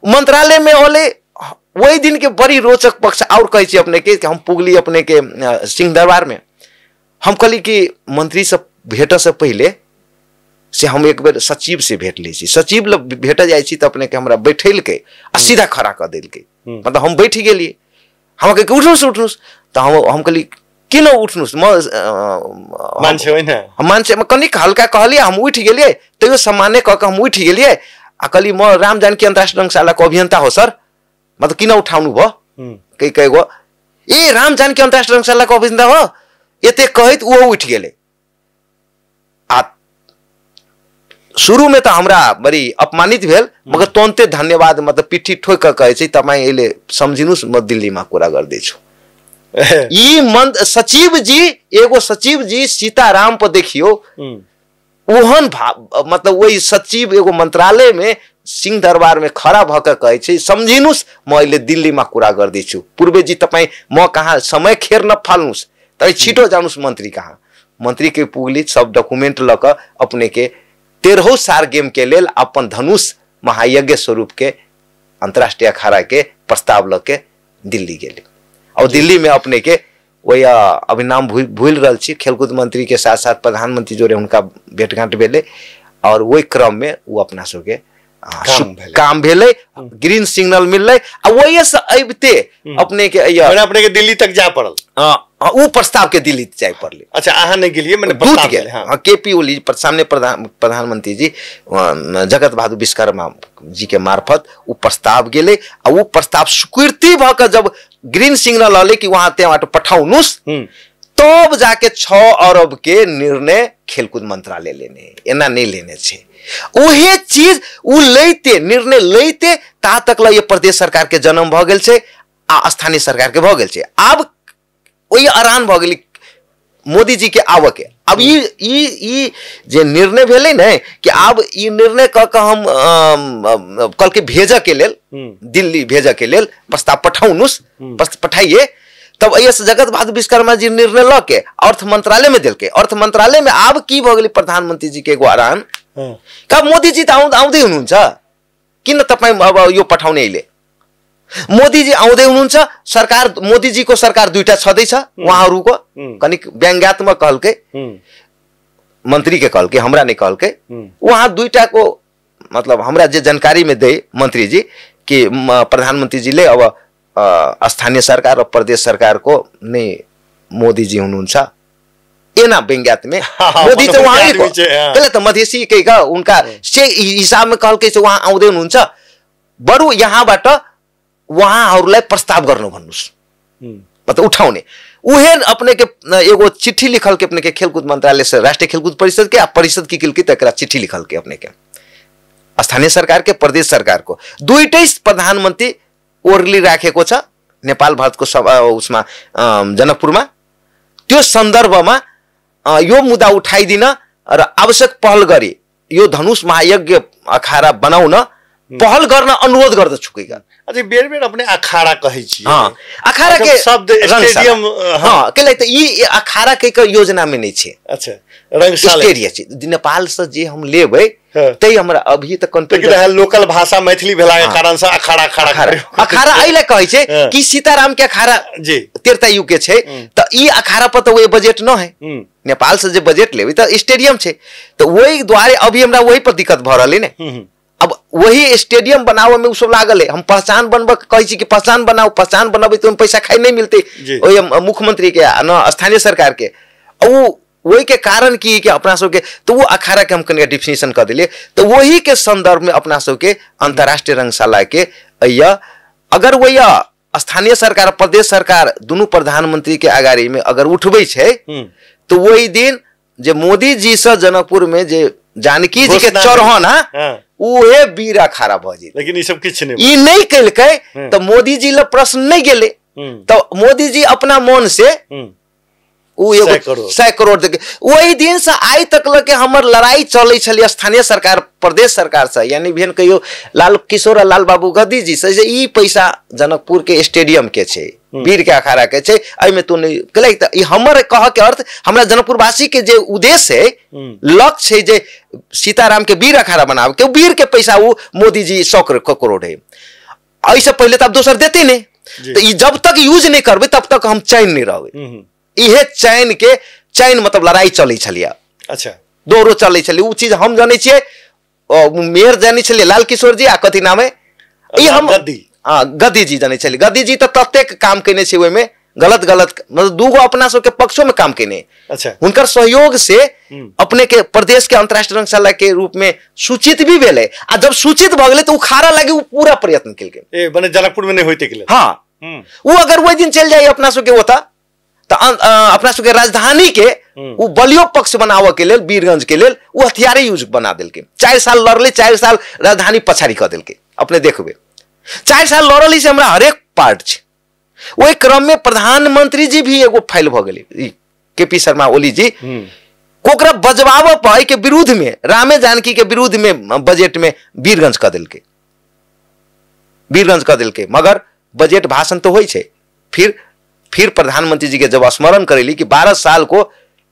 मंत्रालय में ओले वही दिन के बड़ी रोचक पक्ष और कहै छी अपने के हम पुगली अपने के सिंह दरबार में। हम कहली कि मंत्री से भेट से पहले से हम एक बेर सचिव से भेट लै छी। सचिव लग भेट जाइ छी त अपने के हमरा बैठेलकै आ सीधा खड़ा कऽ देलकै। मतलब हम बैठ गेलियै, हम कहै उठनुस् उठनुस्, त हम कहली किन उठनुस्, म मान्छे होइन मान्छे कनिक हल्का कहलियै, हम उठि गेलियै तैयो सम्माने कऽ के हम उठि गेलियै आ कहली म राम जानकी अन्तर्राष्ट्रिय रङ्गशालाको अभियन्ता हो सर, मतलब किन उठाउनु भयो कहि कहिगो ए राम जानकी अन्तर्राष्ट्रिय रङ्गशालाको अभियन्ता हो यते कहैत ओहो उठि गेलै। आ सुरुमे त हमरा बड़ी अपमानित भेल मगर तुरन्ते धन्यवाद मतलब पिठी ठोकि कऽ कहै छै तपाईँ अहिले सम्झिनुहोस् म दिल्लीमा कुरा गर्दैछु। ई सचिव जी एगो सचिव जी सीताराम पर देखियो ओहन भाव मतलब वही सचिव एगो मंत्रालय में सिंह दरबार में खड़ा भऽ के कहै छै सम्झिनुहोस् म अहिले दिल्लीमा कुरा गर्दैछु पूर्वेजी तपाईँ म कहाँ समय खेर नफाल्नुहोस् तपाईँ छिटो जानुहोस् मन्त्री कहाँ। मन्त्री के पुगली सब डॉक्यूमेंट लऽ कऽ अपने के 13 सार गेम के लेल अपन धनुष महायज्ञ स्वरूप के अंतर्राष्ट्रीय अखाड़ा के प्रस्ताव लऽ के दिल्ली गेली और दिल्ली में अपने के वही अभी नाम भूल रहल छी खेलकूद मंत्री के साथ साथ प्रधानमंत्री जोरे हुनका भेटघाट भेलै और वही क्रम में वो अपना सबके काम भेलै, ग्रीन सिग्नल मिललै आ वही से अबिते अपने के अपने के दिल्ली तक जा पड़ल। उ प्रस्ताव के दिल्ली जाय पड़लै। अच्छा अहाँ नहीं गेलियै मने प्रस्ताव गेल। हाँ, केपी ओली सामने प्रधानमंत्री जी जगत बहादुर विश्वकर्मा जी के मार्फत उ प्रस्ताव गेलै आ उ प्रस्ताव स्वीकृति भऽ के जब ग्रीन सिग्नल अलै कि वहाँ त्यहाँबाट पठाउनुस् तब जाके 6 अरब के निर्णय खेलकूद मंत्रालय लेने एना नहीं लेने छे। उहे चीज उ लैते निर्णय लैते ता तक ल ये प्रदेश सरकार के जन्म भऽ गेल छै आ स्थानीय सरकार के भऽ गेल छै। आब ओहि आरान भऽ गेलै मोदी जी के आबऽ के। अब ई ई ई जे निर्णय भेलै ने कि आब ई निर्णय कऽ के हम कहलकै भेजऽ के लेल दिल्ली भेजऽ के लेल प्रस्ताव पठाउनुस् पठाइए। तब एहिसँ जगत बहादुर विश्वकर्मा जी निर्णय लऽ के अर्थ मंत्रालय में देलकै। अर्थ मंत्रालय में आब की भऽ गेलै प्रधानमंत्री जी के एगो आरान कब मोदी जी त आउँदै हुनुहुन्छ किन तपाईँ अब यो पठाउने अहिले मोदीजी आउँदै हुनुहुन्छ सरकार मोदीजीको सरकार दुईटा छँदैछ उहाँहरूको कनिक व्यङ्ग्यात्मक कहलकै मन्त्री के कहलकै हमरा नहीं कहलकै उहाँ दुईटाको मतलब हमरा जे जानकारी में they मन्त्रीजी कि प्रधानमन्त्रीजीले अब स्थानीय सरकार र प्रदेश सरकारको नै मोदीजी हुनुहुन्छ एना व्यङ्ग्यात में मोदी त उहाँको त्यसले त मधेसी के उनका से हिसाब में कहलकै से उहाँ आउँदै हुनुहुन्छ बरु यहाँबाट उहाँहरूलाई प्रस्ताव गर्नु भन्नुहोस्, मतलब उठाउने। उहे अपने के एगो चिट्ठी लिखल के अपने के खेलकूद मंत्रालय से राष्ट्रीय खेलकूद परिषद के आ परिषद की केलकै तकरा चिट्ठी लिखल के अपने के स्थानीय सरकार के प्रदेश सरकार को दुईटै प्रधानमन्त्री ओर्ली राखेको छ नेपाल भारतको उसमा जनकपुरमा। त्यो सन्दर्भमा यो मुद्दा उठाइदिन र आवश्यक पहल गरी यो धनुष महायज्ञ अखाडा बनाउन पहल गर्न अनुरोध गर्दछु। अझै बेर बेर अपने अखाडा कहै छी। हाँ, अखाडा के शब्द स्टेडियम, हाँ, के त ई अखाडा के योजना में नहीं छे। अच्छा, रंगशाला स्टेडियम छे। नेपाल से जे हम लेबै तै हमरा अभी त कन्फ्यूजन, लोकल भाषा मैथिली भेला के कारण से अखाड़ा अखाड़ा अखाड़ा एहि कहै छे कि सीताराम के अखाड़ा जी त्रेता युग के छे, त ई अखाड़ा पर त ओए बजट न है। नेपाल से जे बजट लेबै त स्टेडियम छे, त ओहि द्वारे अभी हमरा वही पर दिक्कत भ रहलै ने। अब वही स्टेडियम बनावे में उ सब लागल है। हम पहचान बनब कहै छी कि पहचान बनाओ, पहचान बनबै तो पैसा खाइ नहीं मिलते ओहि मुख्यमंत्री के न स्थानीय सरकार के। उ वही के कारण की कि अपना सबके तो वो अखाड़ा के हम कनिका डिफिनेशन कर दिलिए। तो वही के संदर्भ में अपना सबके अंतर्राष्ट्रीय रंगशाला के अगर वही स्थानीय सरकार प्रदेश सरकार दुनू प्रधानमंत्री के अगाड़ी में अगर उठबै छै तो वही दिन जे मोदी जी से जनकपुर में जे जानकी जी के चढ़न उहे वीर अखाड़ा भ जेतै। लेकिन ई सब किछु नहीं, ई नहीं केलकै तो मोदी जी ल प्रश्न नहीं गेलै, तो मोदी जी अपना मन से उ एगो 100 करोड़ देके वही दिन से आइ तक लके हमर लड़ाई चलै छलै स्थानीय सरकार प्रदेश सरकार से, यानी भेन कहियो लाल किशोर आ लाल बाबू गद्दी जी से जे ई पैसा जनकपुर के स्टेडियम के छै, वीर के अखाड़ा के छै, एहिमे तू नहीं केलै। त ई हमर कह के अर्थ हमरा जनकपुरवासी के जे उद्देश्य है, लक्ष्य है जे सीताराम के वीर अखाड़ा बनावे के, वीर के पैसा उ मोदी जी 100 करोड़ है। एहिसँ पहिले त आब दोसर देते नहीं, तो ई जब तक यूज नहीं करबै तब तक हम चैन नहीं रहबै। इहे चैन के चैन मतलब लड़ाई चलै छलियै। अच्छा, दौड़ो चलै छलियै, उ चीज हम जानै छियै, मेयर जानै छलियै लाल किशोर जी आ कथी नाम है ई हम गद्दी, हाँ गद्दी जी जानै छलियै। गद्दी जी तऽ ततेक काम केने छै ओहिमे गलत गलत, मतलब दूगो अपना सबके पक्षों में काम केने। अच्छा, हुनकर सहयोग से अपने के प्रदेश के अंतर्राष्ट्रीय रंगशाला के रूप में सूचित भी भेलै, आ जब सूचित भऽ गेलै तऽ उखाड़ा लागी उ पूरा प्रयत्न केलकै। ए बने जनकपुर में नहीं होइते के लेल। हाँ, उ अगर ओहि दिन चलि जाइ अपना सबके ओतऽ त अपना सबके राजधानी के उ बलियो पक्ष बनाबऽ के लेल वीरगंज के लेल उ हथियारे यूज बना देलकै। 4 साल लड़लै, 4 साल राजधानी पछाड़ी कऽ देलकै। अपने देखबै 4 साल लड़ल से हमरा हरेक पार्ट छै। ओहि क्रम में प्रधानमंत्री जी भी एगो फाइल भऽ गेलै, के पी शर्मा ओली जी ओकरा बजबाबऽ पर एहि के विरुद्ध में रामे जानकी के विरुद्ध में बजट में वीरगंज कऽ देलकै, वीरगंज कऽ देलकै। मगर बजट भाषण तो होइ छै, फिर प्रधानमंत्री जी के जब स्मरण करेली कि 12 साल को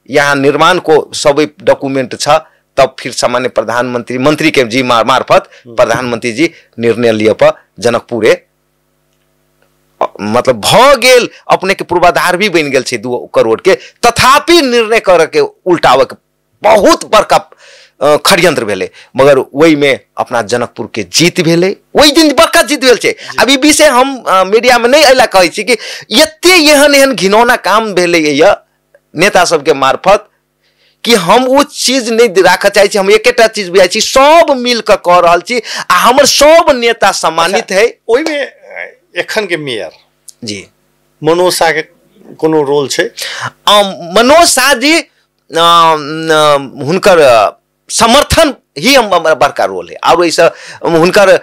यहाँ निर्माण को सबै डॉक्यूमेंट छ, तब फिर सामान्य प्रधानमंत्री मंत्री के जी मार्फत प्रधानमंत्री जी निर्णय लिय पर जनकपुरे मतलब भ गेल। अपने के पूर्वाधार भी बनि गेल छै 2 करोड़ के, तथापि निर्णय कर के उल्टावे के बहुत बड़का षड्यंत्र भेलै, मगर ओहि में अपना जनकपुर के जीत भेलै। ओहि दिन बड़का जीत भेल छै। अब ई विषय हम मीडिया में नहीं अइला कहै छी कि एते एहन एहन घिनौना काम भेलै यऽ नेता सबके मार्फत कि हम ओ चीज नहीं राखऽ चाहै छी। हम एकेटा चीज बुझाइ छी, सब मिल कऽ कऽ रहल छी आ हमर सब नेता सम्मानित है। ओहिमे एखन के मेयर जी मनोज शाह के कोनो रोल छै? मनोज शाह जी हुनकर समर्थन ही हम बड़का रोल है, और एहिसँ हुनकर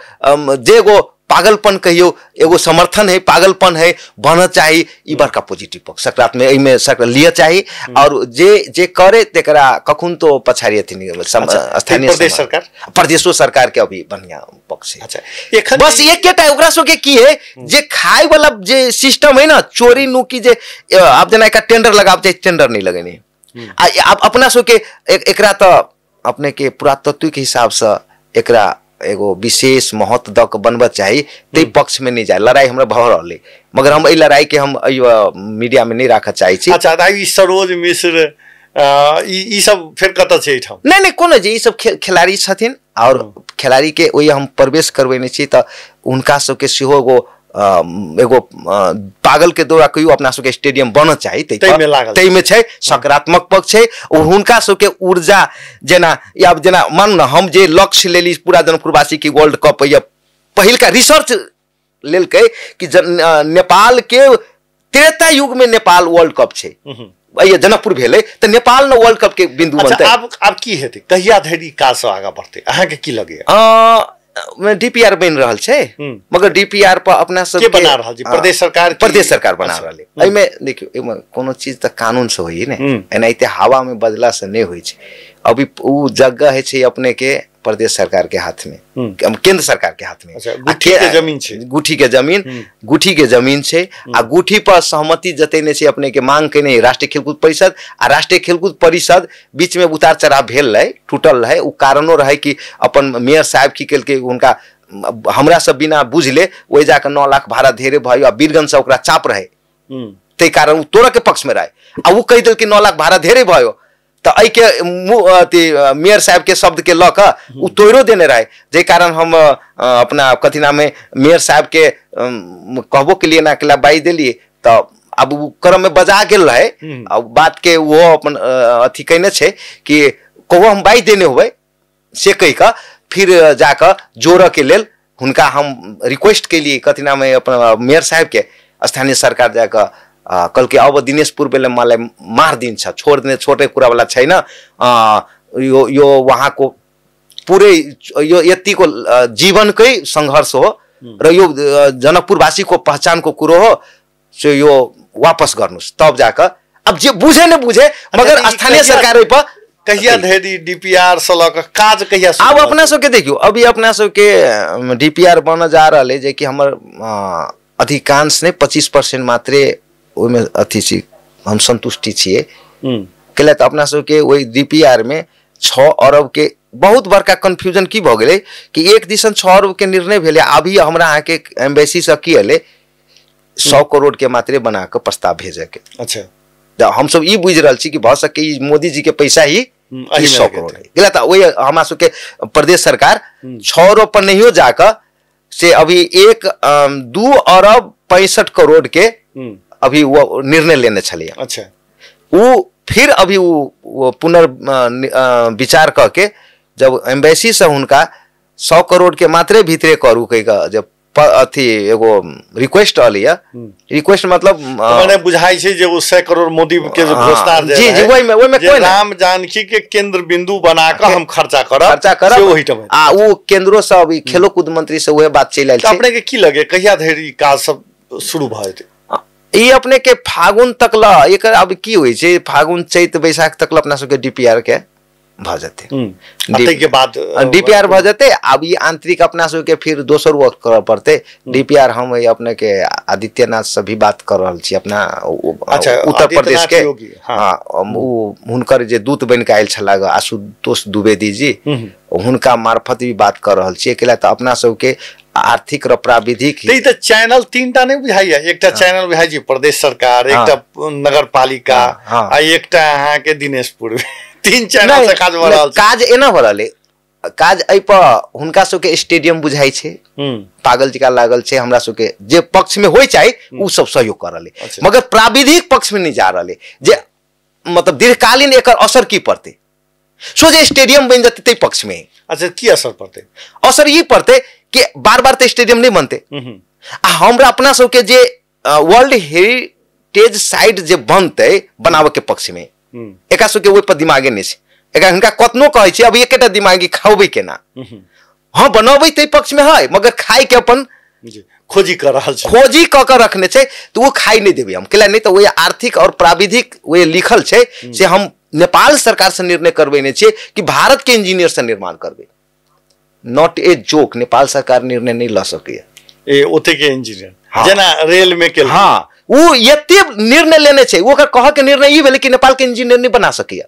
जे एगो पागलपन कहियो एगो समर्थन है, पागलपन है बनऽ चाही, ई बड़का पॉजिटिव पक्ष सकारात्मक एहिमे लिअ चाही। और जे जे करे तेकरा कखन तो पछाड़ी अथी स्थानीय प्रदेश सरकार प्रदेशो सरकार के अभी बढ़िया पक्ष है। अच्छा, एखन बस एकेटा ओकरा सबके की है जे खाय वाला जे सिस्टम है ना, चोरी नुकी जे आब जेना एकरा टेंडर लगाब चाही, टेंडर नहीं लगेने। आ अपना सबके एकरा तऽ अपने के पुरातत्व के हिसाब से एकरा एगो विशेष महत्व दऽ के बनबऽ चाही, ताहि पक्ष में नहीं जाए। लड़ाई हमरा भऽ रहल है, मगर हम एहि लड़ाई के हम मीडिया में नहीं राखऽ चाहै छी। अच्छा, ई सरोज मिश्र ई सब फेर कतऽ छै एहिठाम? नहीं नहीं कोनो जे ई सब खिलाड़ी छथिन और खिलाड़ी के ओहि हम प्रवेश करबेने छी, तऽ हुनका सबके सेहो एगो एगो पागल के दौरा कहियो अपना सबके स्टेडियम बनऽ चाही, ताहिमे छै सकारात्मक पक्ष छै। और हुनका सबके ऊर्जा जेना आब जेना मानू ना हम जे लक्ष्य लेली पूरा जनकपुरवासी की वर्ल्ड कप या पहिलका रिसर्च लेलकै कि नेपाल के त्रेता युग में नेपाल वर्ल्ड कप छै, जनकपुर भेलै तऽ नेपाल ने वर्ल्ड कप के बिंदु बनतै। आब की हेतै, कहिया धरि काज सब आगाँ बढ़तै, अहाँके की लगैया? डीपीआर बनि रहल छै, मगर डीपीआर पर अपना सब के बना रहल छै? प्रदेश सरकार, प्रदेश सरकार बना रहल है। एहिमे देखियौ, एहिमे कोनो चीज तऽ कानून से होई ने, एनाहिते हवा में बजला से नहि होइ छै। अभी उ जगह है छै अपने के प्रदेश सरकार के हाथ में, केंद्र सरकार के हाथ में। गुठी के जमीन छै, गुठी के जमीन, गुठी के जमीन छै। आ गुठी पर सहमति जतेने छै अपने के मांग केने राष्ट्रीय खेलकूद परिषद, आ राष्ट्रीय खेलकूद परिषद बीच में उतार चढ़ाव भेल रहे, टूटल रहे। उ कारणो रहे कि अपन मेयर साहब की केलकै, हुनका हमरा सब बिना बुझले ओहि जाके 9 लाख भाड़ा धेरे भयो, आ वीरगंज से ओकरा चाप रहे, ताहि कारण उ तोड़ऽ के पक्ष में रहे, आ उ कहि देलकै 9 लाख भाड़ा धेरे भयो, तऽ एहिके मेयर साहब के शब्द के लऽ कऽ उ तोड़ो देने रहे, जाहि कारण हम अपना कथी नाम है मेयर साहब के कहबो के लिए ना के बाई देलिए, तऽ अब उ क्रम में बजा गेल रहे। आ बात के वो अपन अथी कहने छै कि कहो हम बाई देने होबै से कहि कऽ फिर जाकऽ जोड़ऽ के लेल हुनका हम रिक्वेस्ट केलिए कथी नाम है अपना मेयर साहब के, स्थानीय सरकार जाकऽ कहलकै अब दिनेश पूर्वेले मलाई मारिदिन्छ, छोड्ने छोटे कुरावाला छैन, यो यो उहाँको पुरै यो यतिको जीवनकै सङ्घर्ष हो र यो जनकपुरवासीको पहिचानको कुरो हो, सो यो वापस गर्नुहोस्। तब जाकऽ अब जे बुझे न बुझे मगर स्थानीय सरकार पर कहिया धरि डीपीआर से लऽ कऽ काज कहिया? आब अपना सबके देखियौ, अभी अपना सबके डीपीआर बनऽ जा रहल है, जेकि हमर अधिकांश नै 25% मात्रे ओहिमे अथी छी, हम संतुष्टि छियै। कैला तऽ अपना सबके ओहि डीपीआर में 6 अरब के बहुत बड़का कन्फ्यूजन की भऽ गेलै कि एक दिसन 6 अरब के निर्णय भेलै, अभी हमरा अहाँके एम्बेसी से की एलै 100 करोड़ के मात्रे बना कऽ प्रस्ताव भेजै के। अच्छा, तऽ हमसब ई बुझि रहल छी कि भऽ सके ई मोदी जी के पैसा ही 100 करोड़ है गेला। तऽ ओहि हमरा सबके प्रदेश सरकार 6 अरब पर नहियो जाकऽ से अभी 2 अरब 65 करोड़ के अभी वो निर्णय लेने छलियै। अच्छा, वो फिर अभी वो पुनर्विचार कऽ के जब एम्बेसी से हुनका 100 करोड़ के मात्रे भीतरे करू कहि कऽ जब अथी एगो रिक्वेस्ट अलिया, रिक्वेस्ट मतलब मने बुझाइ छै जे ओ 100 करोड़ मोदी के जो घोषणा जी जी ओहिमे ओहिमे कोई राम जानकी के केंद्र बिंदु बना कऽ हम खर्चा करब, खर्चा करब ओहिठाम। आ वो केंद्रो से अभी खेलो कूद मंत्री से उहे बात चलि आयल छै। अपने के की लगे कहिया धरि काज सब शुरू भऽ जेतै? ई अपने के फागुन तक ल एकर अब की होइ छै, फागुन चैत बैसाख तक ल अपना सबके डीपीआर के भऽ जेतै, ताहिके बाद डीपीआर भऽ जेतै। आब ई आंतरिक अपना सबके फिर दोसर वर्क करऽ पड़तै। डीपीआर हम अपने के आदित्यनाथ से भी बात कर रहल छी, अपना उत्तर प्रदेश के, हाँ, हुनकर जे दूत बनि कऽ आयल छलाह आशुतोष द्विवेदी जी, हुनका मार्फत भी बात कर रहल छियै। कैला तऽ अपना सबके आर्थिक र प्राविधिक तऽ चैनल 3टा नहि बुझाइया, एकटा चैनल बुझाइ छै प्रदेश सरकार, एकटा नगरपालिका, आ एकटा अहाँके दिनेश पूर्वे, 3 चैनल से काज भऽ रहल छै। काज एना भऽ रहल है, काज एहि पर हुनका सबके स्टेडियम बुझाइ छै, पागल जकाँ लागल छै। हमरा सबके जे पक्ष में होइ चाही उ सब सहयोग कर रहल है, मगर प्राविधिक पक्ष में नहीं जा रहल है, जे मतलब दीर्घकालीन एकर असर की पड़तै। सोझे स्टेडियम बनि जेतै ताहि पक्ष में। अच्छा, की असर पड़तै? असर ई पड़तै कि बार बार तऽ स्टेडियम नहि बनतै, आ हमरा अपना सबके जे वर्ल्ड हेरिटेज साइट जे बनतै बनाबऽ के पक्ष में, एकरा सबके ओहि पर दिमागे नहि छै। एकरा हिनका कतनो कहै छै, अभी एकेटा दिमागी खाओबै केना, हाँ बनबै ताहि पक्ष में है, मगर खाय के अपन खोजी कर रहल छै, खोजी कऽ के रखने छै, तऽ ओ खाइ नहि देबै हम, कैला नहि तऽ ओहि आर्थिक और प्राविधिक ओहि लिखल छै से हम नेपाल सरकार से निर्णय करबेने छियै कि भारत के इंजीनियर से निर्माण करबै। Not a joke, Nepal सरकार निर्णय नहीं ल सकैया ए ओते के इंजीनियर, जेना रेल में के, हाँ, वो एते निर्णय लेने छै, ओकर कह के निर्णय ई भेलै कि नेपाल के इंजीनियर नहीं बना सकैया,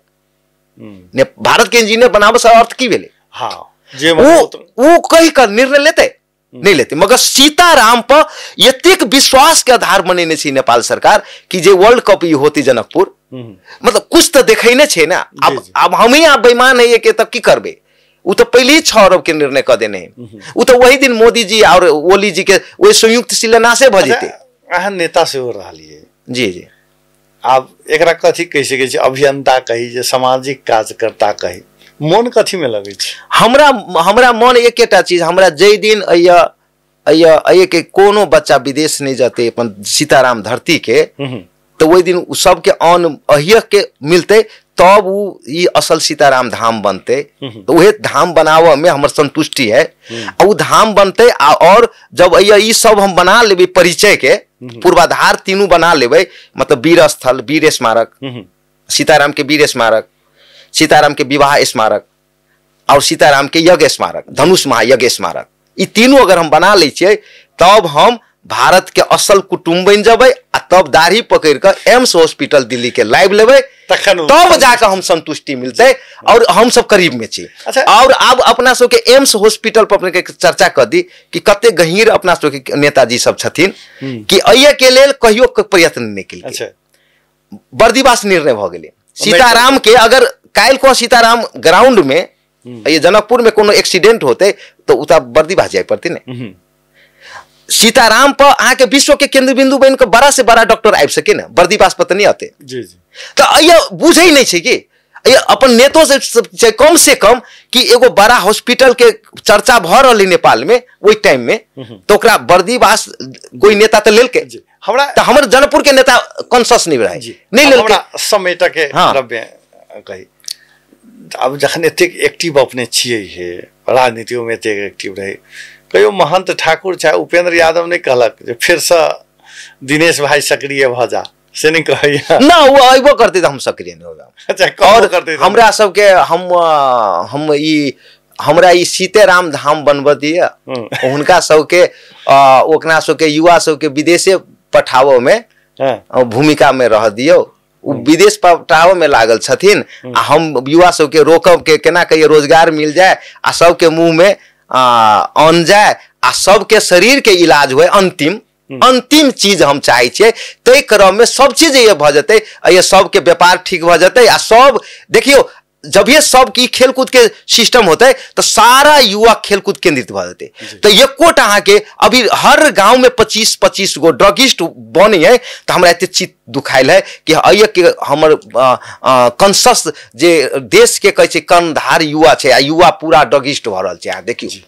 भारत के इंजीनियर बनाबऽ से अर्थ की भेलै? हाँ, जे वो कहि कऽ निर्णय लेतै नहीं लेते, मगर सीताराम पर एतेक विश्वास के आधार बनेने छै नेपाल सरकार कि जे वर्ल्ड कप ई होती जनकपुर, मतलब कुछ तऽ देखैने छै ना। अब हम ही आप बेईमान है के तब की करबै? उ तऽ पहिले ही 6 अरब के निर्णय कऽ देने, उ तऽ वही दिन मोदी जी और ओली जी के वही संयुक्त शिलान्यासे भऽ जेतै। अहाँ नेता सेहो रहलियै। जी जी। आब एकरा कथी कहि सकै छी, अभियंता कही जे सामाजिक कार्यकर्ता कही, मन कथी में लगै छै? हमरा हमरा मन एकेटा चीज, हमरा जाहि दिन अय के कोनो बच्चा विदेश नहीं जाते अपन सीताराम धरती के, तो वही दिन सबके अन्न अहिय के मिलते, तब वो ये असल सीताराम धाम बनते। तो वह धाम बनावे में हमर संतुष्टि है। आ वो धाम बनते और जब ये सब हम बना लेबे, परिचय के पूर्वाधार तीनों बना लेबे, मतलब वीर स्थल, वीर स्मारक, सीताराम के वीर स्मारक, सीताराम के विवाह स्मारक और सीताराम के यज्ञ स्मारक, धनुष महायज्ञ स्मारक, ये तीनों अगर हम बना लै छियै तब हम भारत के असल कुटुम्ब बन जबै आ तब दाढ़ी पकड़ के एम्स हॉस्पिटल दिल्ली के लाइव लेबै, तब जाकर हम संतुष्टि मिलते और हम सब करीब में छी। अच्छा। और अब अपना सबके एम्स हॉस्पिटल पर अपने के चर्चा कर दी कि कते गहीर अपना सबके नेताजी सब छथिन कि अइये के लेल कहियो प्रयत्न नहीं केलकै। अच्छा। बर्दिवास निर्णय भ गेलै सीताराम के। अगर काल्हि को सीताराम ग्राउंड में ये जनकपुर में कोनो एक्सीडेंट होते तो उता बर्दिवास जाए पड़ते ने। सीताराम पर अहाँ के विश्व के केंद्र बिंदु बन के बड़ा से बड़ा डॉक्टर आबि सके ने, बर्दिवास पर तो नहीं आते। जी जी। तो ये बुझे ही नहीं छै कि ये अपन नेतो से कम से कम कि एगो बड़ा हॉस्पिटल के चर्चा भ रहल नेपाल में ओहि टाइम में, तो ओकरा बर्दिवास कोई नेता तो लेलकै। हमरा तो हमर जनकपुर के नेता कॉन्शियस नहीं रहे, नहीं लेलकै। समेट के कही अब जखन एतेक एक्टिव अपने छियै हे, राजनीतियों में एतेक एक्टिव रहे, कहियो महंत ठाकुर चाहे उपेंद्र यादव नहीं कहलक जे फेरसँ दिनेश भाई सक्रिय भऽ जा, से नहीं कहैया ना? वो अयबो करते तऽ हम सक्रिय नहीं होगा। अच्छा, और करते हमरा सबके हम ई हमरा ई सीताराम धाम बनबऽ दिअ, हुनका सबके ओकरा सबके युवा सबके विदेशे पठाबऽ में भूमिका में रह दियौ। उ विदेश पठाबऽ में लागल छथिन आ हम युवा सबके रोकब के केना कहिए रोजगार मिल जाए आ सबके मुँह में अन्न जाए आ सबके शरीर के इलाज हुए। अंतिम अंतिम चीज हम चाहे छियै। ताहि क्रम में सब चीज ये भऽ जेतै, ये सबके व्यापार ठीक भऽ जेतै आ सब देखियौ जब ये सब की खेलकूद के सिस्टम होते तो सारा युवा खेलकूद केंद्रित भऽ जेतै। तो एकोटा अहाँके अभी हर गांव में 25-25 गो ड्रगिस्ट बने है, तो हमरा एते चित्त दुखायल है कि अय के हमर कॉन्शियस जे देश के कहै छै कर्णधार युवा छै आ युवा पूरा ड्रगिस्ट भऽ रहल छै। अहाँ देखियौ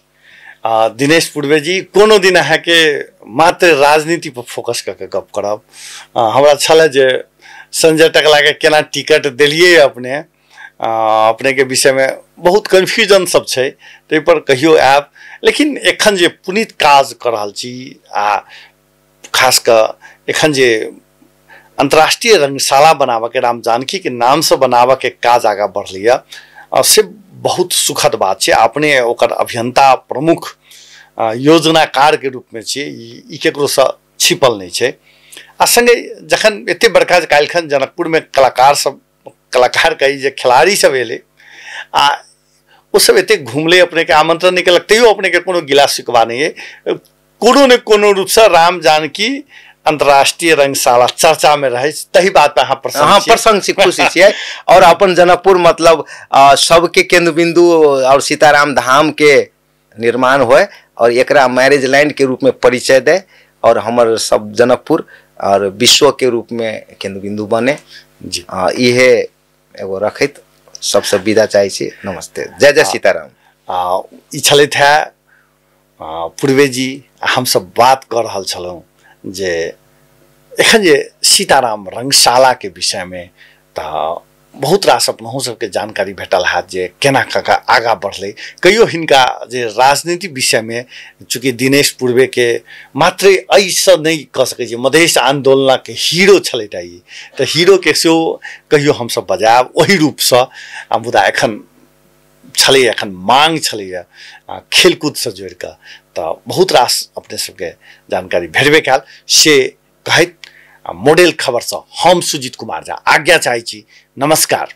दिनेश पूर्वे जी, कोनो दिन अहाँके मात्र राजनीति पर फोकस कऽ के गप करब। हमरा छल जे संजय टकला के केना टिकट देलियै अपने, अपने के विषय में बहुत कन्फ्यूजन सब छै, ताहि पर कहियो आयब। लेकिन एखन जे पुनीत काज कऽ रहल छी आ खास कऽ एखन जे अंतर्राष्ट्रीय रंगशाला बनाबऽ के, राम जानकी के नामसँ बनाबऽ के काज आगाँ बढ़लैए, से बहुत सुखद बात छै। अपने ओकर अभियंता प्रमुख योजनाकार के रूप में छियै, ई केकरोसँ छिपल नहीं छै। आ संगे जखन एते बड़का काल्हिखन जनकपुर में कलाकार सब, कलाकार कही जे खिलाड़ी सब एलै आ ओ सब एते घुमलै, अपने के आमंत्रण नहीं केलक, तैयो अपने के कोनो गिला शिकवा नहीं है। कोनो ने कोनो रूपसँ राम जानकी अंतर्राष्ट्रीय रंगशाला चर्चा में रहे, तही बात पर अहाँ प्रसन्न। हाँ, प्रसन्न छी, खुशी छियै। और अपन जनकपुर मतलब सबके केंद्र बिंदु और सीताराम धाम के निर्माण होए और एकरा मैरिज लैंड के रूप में परिचय दे और हमर सब जनकपुर और विश्व के रूप में केंद्र बिंदु बने। जी इहे एगो रखैत सबसे विदा चाहै छी। नमस्ते, जय जय सीताराम। ई छलथि है पूर्वे जी। हमसब बात कऽ रहल छलहुँ जे एखन जे सीताराम रंगशाला के विषय में तऽ बहुत रास अपनहु सबके जानकारी भेटल हैत जे केना कऽ कऽ आगाँ बढ़लै। कहियो हिनका जे राजनीति विषयमे चूँकि दिनेश पूर्वे के मात्र एहिसँ नहि कऽ सकै छी, मधेश आन्दोलनके हीरो छलथि ई, तऽ हीरोके सेहो कहियो हमसब बजायब ओहि रूपसँ। आ मुदा एखन छलैए, एखन मांग छलैए खेलकूदसँ जोड़िकऽ, तऽ बहुत रास अपने सबके जानकारी भेटबे कयल। से कहैत मॉडल खबरसँ हम सुजीत कुमार झा आज्ञा चाहै छी। नमस्कार।